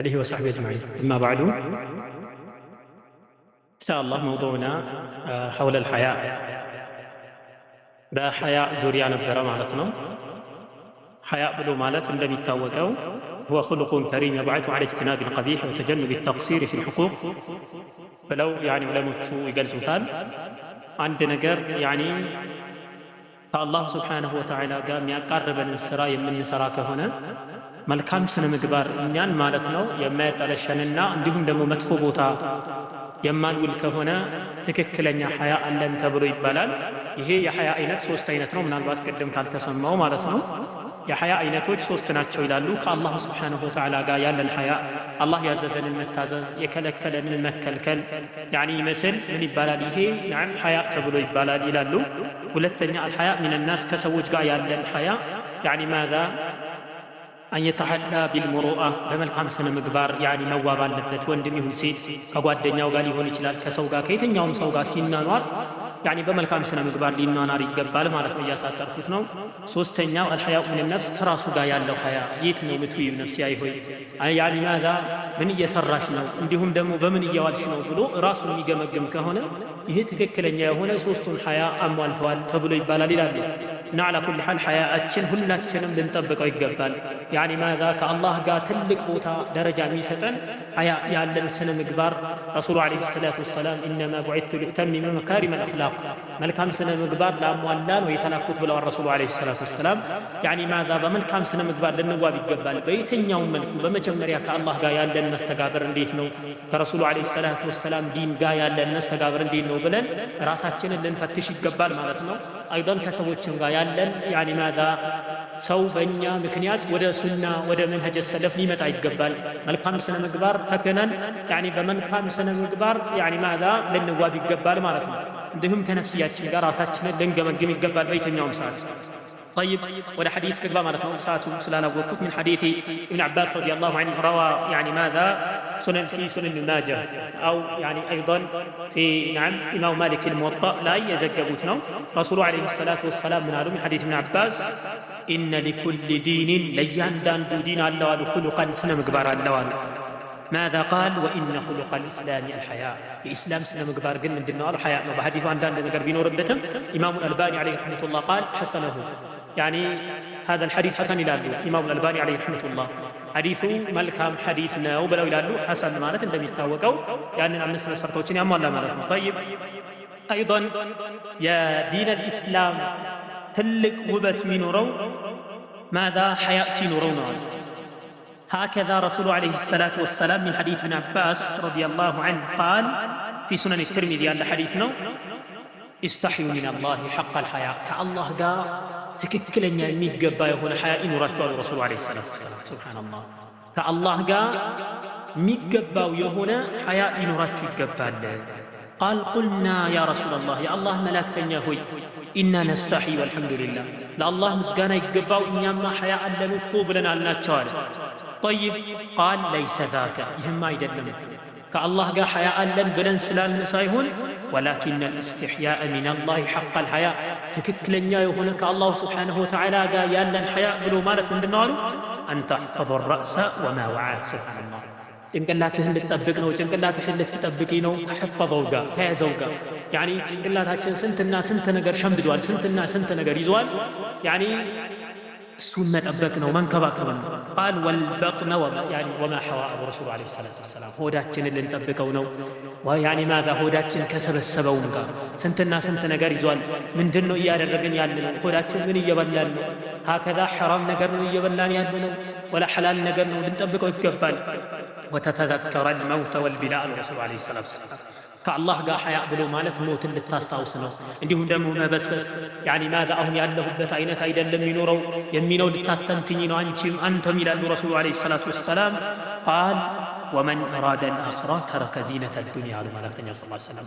آله وصحبه أجمعين. أما بعد، إن شاء الله موضوعنا حول الحياء، በሐያ ዙሪያ ነበረ ማለት ነው። ሐያ ብሎ ማለት እንደሚታወቀው هو خلق كريم يبعث على اجتناب القبيح وتجنب التقصير في الحقوق ብለው يعني ዑለሞቹ ይገልጹታል። አንድ ነገር يعني ከአላሁ ስብሓነሁ ወተዓላ ጋር የሚያቃርበንን ስራ የምንሰራ ከሆነ፣ መልካም ስነ ምግባር እኛን ማለት ነው የማያጠለሸንና እንዲሁም ደግሞ መጥፎ ቦታ የማንውል ከሆነ ትክክለኛ ሐያ አለን ተብሎ ይባላል። ይሄ የሐያ አይነት ሶስት አይነት ነው። ምናልባት ቅድም ካልተሰማው ማለት ነው። የሐያ አይነቶች ሶስት ናቸው ይላሉ። ከአላሁ ስብሓነሁ ወተዓላ ጋር ያለን ሐያ፣ አላህ ያዘዘንን መታዘዝ፣ የከለከለንን መከልከል يعني ይመስል ምን ይባላል? ይሄ نعم ሐያ ተብሎ ይባላል ይላሉ። ሁለተኛ الحياء من الناس፣ ከሰዎች ጋር ያለን ሐያ يعني ماذا أن يتحلى بالمروءة፣ በመልካም ስነ ምግባር يعني መዋብ አለበት። ወንድም ይሁን ሴት ከጓደኛው ጋር ሊሆን ይችላል፣ ከሰው ጋር፣ ከየትኛውም ሰው ጋር ሲኗኗር يعني በመልካም ስነ ምግባር ሊኗኗር ይገባል ማለት ነው። እያሳጠርኩት ነው። ሶስተኛው الحياء من النفس፣ ከራሱ ጋር ያለው ሐያ። የት ነው ምትውዪው ነፍስ ሆይ፣ يعني ماذا ምን እየሰራሽ ነው፣ እንዲሁም ደግሞ በምን እየዋልሽ ነው ብሎ ራሱን የሚገመግም ከሆነ ይህ ትክክለኛ የሆነ ሶስቱን ሐያ አሟልተዋል ተብሎ ይባላል ይላሉ። እና على كل حال ሐያአችን ሁላችንም ልንጠብቀው ይገባል። يعني ماذا ከአላህ ጋር ትልቅ ቦታ ደረጃ የሚሰጠን ሐያ ያለን ስነ ምግባር። ረሱሉ عليه الصلاة والسلام إنما بعثت لأتمم مكارم الأخلاق፣ መልካም ስነ ምግባር ላሟላ ነው የተላኩት ብለዋል ረሱሉ عليه الصلاة والسلام። يعني ماذا በመልካም ስነ ምግባር ልንዋብ ይገባል። በየትኛውም መልኩ በመጀመሪያ ከአላህ ጋር ያለን መስተጋብር እንዴት ነው፣ ከረሱሉ عليه الصلاة والسلام ዲን ጋር ያለን መስተጋብር እንዴት ነው ብለን ራሳችንን ልንፈትሽ ይገባል ማለት ነው። أيضا ከሰዎችም ጋር ያለን يعني ماذا ሰው በእኛ ምክንያት ወደ ሱና፣ ወደ منهج السلف ሊመጣ ይገባል። መልካም ስነ ምግባር ተክነን يعني በመልካም ስነ ምግባር يعني ماذا ልንዋብ ይገባል ማለት ነው። እንዲሁም ከነፍስያችን ጋር ራሳችንን ልንገመግም ይገባል በየትኛውም ሰዓት። طيب፣ ወደ ሐዲስ ልግባ ማለት ነው። ሰዓቱ ስላላወቅኩት من حديث ابن عباس رضي الله عنه روى يعني ماذا سنن في سنن ابن ماجه أو يعني أيضا في نعم إمام مالك في الموطأ ላይ የዘገቡት ነው። ረሱሉ عليه الصلاة والسلام ምን አሉ? من حديث ابن عباس إن لكل دين፣ ለእያንዳንዱ ዲን አለው አሉ፣ خلقا፣ ስነ ምግባር አለው አሉ። ماذا قال وإن خلق الإسلام الحياء፣ የኢስላም ስነ ምግባር ግን ምንድን ነው አሉ? ሐያ ነው። በሐዲሱ አንዳንድ ነገር ቢኖርበትም ኢማሙ አልባኒ عليه رحمة الله قال حسنه، يعني هذا الحديث حسن ይላሉ። ኢማሙ አልባኒ عليه رحمة الله ሐዲሱ መልካም ሐዲስ ነው ብለው ይላሉ። ሐሰን ማለት እንደሚታወቀው ያንን አምስት መስፈርቶችን ያሟላ ማለት ነው። طيب፣ أيضا የዲን አልኢስላም ትልቅ ውበት የሚኖረው ماذا ሐያ ሲኖረው ነው አሉ። هكذا رسول عليه الصلاة والسلام من حديث ابن عباس رضي الله عنه قال في سنن الترمذي ያለ ሐዲስ ነው፣ استحيوا من الله حق الحياء፣ ከአላህ ጋር ትክክለኛ የሚገባ የሆነ ሐያ ይኖራቸዋል ረሱሉ عليه الصلاة والسلام። سبحان الله፣ ከአላህ ጋር የሚገባው የሆነ ሐያ ሊኖራችሁ ይገባል። قال قلنا يا رسول الله፣ የአላህ መላእክተኛ ሆይ፣ إنا نستحي والحمد لله፣ ለአላህ ምስጋና ይገባው እኛማ ሐያ አለን እኮ ብለን አልናቸው አለ። طيب፣ قال ليس ذاك፣ ይህማ አይደለም፣ ከአላህ ጋር ሐያ አለን ብለን ስላልን ሳይሆን ولكن الاستحياء من الله حق الحياء፣ ትክክለኛ የሆነ ከአላሁ ስብሓንሁ ወተዓላ ጋር ያለን ሐያ ብሎ ማለት ምንድን ነው አሉ፣ أن تحفظ الرأس وما وعى። سبحان الله፣ ጭንቅላትህን ልትጠብቅ ነው፣ ጭንቅላትሽን ልትጠብቂ ነው። ከሐፈዘው ጋር፣ ከያዘው ጋር። يعني ጭንቅላታችን ስንትና ስንት ነገር ሸምድዷል፣ ስንትና ስንት ነገር ይዟል። يعني እሱን መጠበቅ ነው፣ መንከባከብ ነው። قال والبطن وما حوى አሉ ረሱሉ عليه الصلاة والسلام። ሆዳችንን ልንጠብቀው ነው። يعني ماذا ሆዳችን ከሰበሰበውም ጋር ስንትና ስንት ነገር ይዟል። ምንድን ነው እያደረግን ያለ ነው? ሆዳችን ምን እየበላን ነው? هكذا ሐራም ነገር ነው እየበላን ያለ ነው ወላ ሐላል ነገር ነው? ልንጠብቀው ይገባል። وتتذكر الموت والبلاء አሉ ረሱሉ عليه الصلاة والسلام። ከአላህ ጋር ሐያ ብሎ ማለት ሞትን ልታስታውስ ነው። እንዲሁም ደግሞ መበስበስ يعني ماذا አሁን ያለሁበት አይነት አይደለም የሚኖረው የሚለው ልታስተንትኝ ነው አንቺም አንተም ይላሉ ረሱሉ عليه الصلاة والسلام። قال ومن أراد الآخرة ترك زينة الدنيا አሉ መልእክተኛው صلى الله عليه وسلم።